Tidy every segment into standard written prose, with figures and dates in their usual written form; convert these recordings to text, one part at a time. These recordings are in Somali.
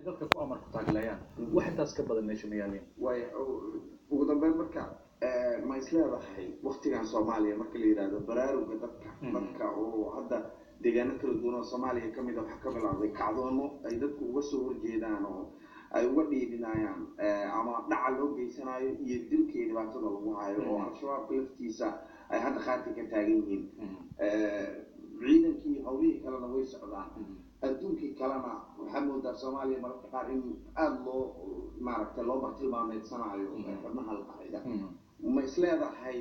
Dadka ku amar ku taagleeyaan, wax intaas ka badan meesha ma yaalin. Waaya, ugu dambeyn marka, ma isleedahay waktigan Soomaaliya marka la yidhaahdo baraaruga dadka, dadka oo hadda deegaano kala duwan oo Soomaaliya kamid a waxaa ka bilowday kacdoono ay dadku uga soo horjeedaan oo ay uga dhiidhinayaan ama dhaca loo geysanayo iyo dilka iyo dhibaatada lagu hayo, oo Al-Shabaabka laftiisa ay hadda khaati ka taagan yihiin, ciidankii hawlihii kalena way socdaan, adduunkii kalena waxaa moodaa Soomaaliya mararka qaar in aada loo maaragtay loo bartilmaameedsanaayo xubnaha Alqaacida, ma isleedahay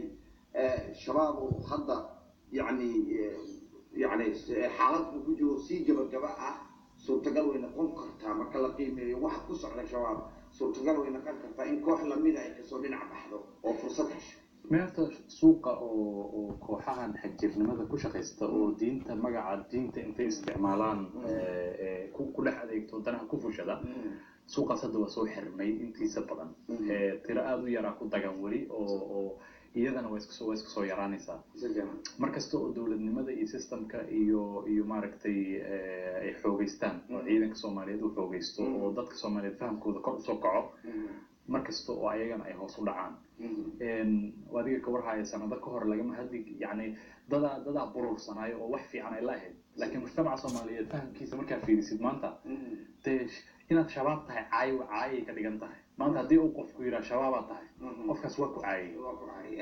Shabaab oo hadda yani xaalad uu ku jiro sii gabagaba ah suurtagal way noqon kartaa, marka la qiimeeyo waxa ku socda Shabaab, suurtagal way noqon kartaa in koox lamida ay kasoo dhinac baxdo oo fursad hesho? Meerta suuqa oo kooxahan xagjirnimada ku shaqaysta oo diinta, magaca diinta intay isticmaalaan ku dhex adeegto danaha ku fushada, suuqaas hadda waa soo xirmay intiisa badan. Tiro aada u yaraa ku dagan weli oo iyadana waa iska soo yaraanaysaa. Mar kasta oo dowladnimada iyo systemka iyo maaragtay ay xoogeystaan oo ciidanka Soomaaliyeed uu xoogeysto oo dadka Soomaaliyeed fahamkooda kor usoo kaco, mar kasta oo ayagana ay hoos u dhacaan. Adiga ka warhaya, sanado ka hor lagama hadli, yani dadaa burursanaayo oo wax fiican ay la ahayd, laakiin mujtamaca Soomaaliyeed fahamkiisa markaa fiirisid maanta, dee inaad Shabaab tahay caay caayay ka dhigan tahay. Maanta haddii uu qofku yidhaha Shabaabaa tahay, qofkaas waa ku caayay.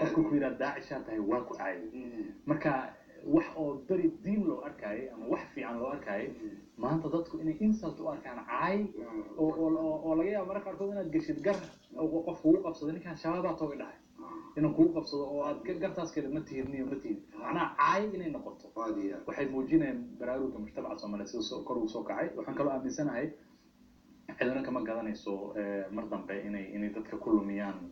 Qofku ku yidhaha Daacishaa tahay, waa ku caayay. Marka wax oo beri diin loo arkayay ama wax fiican loo arkayay, maanta dadku inay insult u arkaan, caay, oo laga yaabo mararka qaarkood inaad geshid gar oo qof kugu qabsado, "Ninkaan Shabaabaa tooga dhahay," inuu kugu qabsado oo aad gartaas kale ma tihid niyo, ma tihid, macnaha caay inay noqoto, waxay muujinayaan baraaruga mujtamaca Soomaaliyeed sida kor ugu soo kacay. Waxaan kaloo aaminsanahay cidina kama gadanayso mar dambe inay dadka ku lumiyaan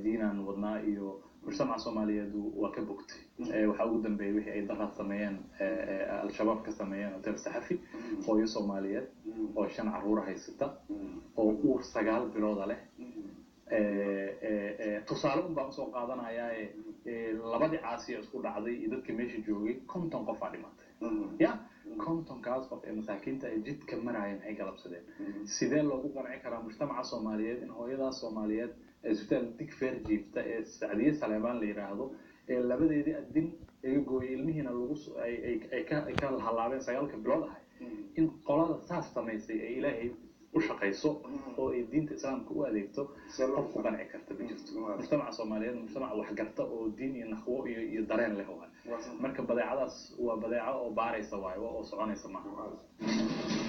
diinaan wadnaa, iyo mujtamaca Soomaaliyeed waa ka bogtay. Waxaa ugu dambeeyay wixii ay daraad sameeyeen, Al-Shabaab ka sameeyeen Hotel Saxafi, hooyo Soomaaliyeed oo shan caruura haysata oo uur 9 bilooda leh. Tusaale un baan usoo qaadanayaae, labadii caasiya isku dhacday iyo dadka meesha joogay 50 qof aa dhimatay. Ya 50kaas qof ee masaakiinta ay jidka maraya maxay galabsadeen? Sidee loogu qanci karaa mujtamaca Soomaaliyeed in hooyadaas Soomaaliyeed ee isbitaal Digfeer jiifta ee Sacdiye Saleebaan la yidhaahdo, ee labadeedii adin iga gooyay, ilmihiina lagu ay ka halaabeen 9ka bilood ahay, in qolada saas samaysay ay Ilaahay u shaqayso oo ay diinta Islaamka u adeegto? Qof ku qanci karta ma jirto. Mujtamaca Soomaaliyeed mujtamac waxgarta oo diin iyo nakhwo iyo dareen leh waay. Marka badeecadaas waa badeeco oo baaraysa waayo oo soconaysa maaha.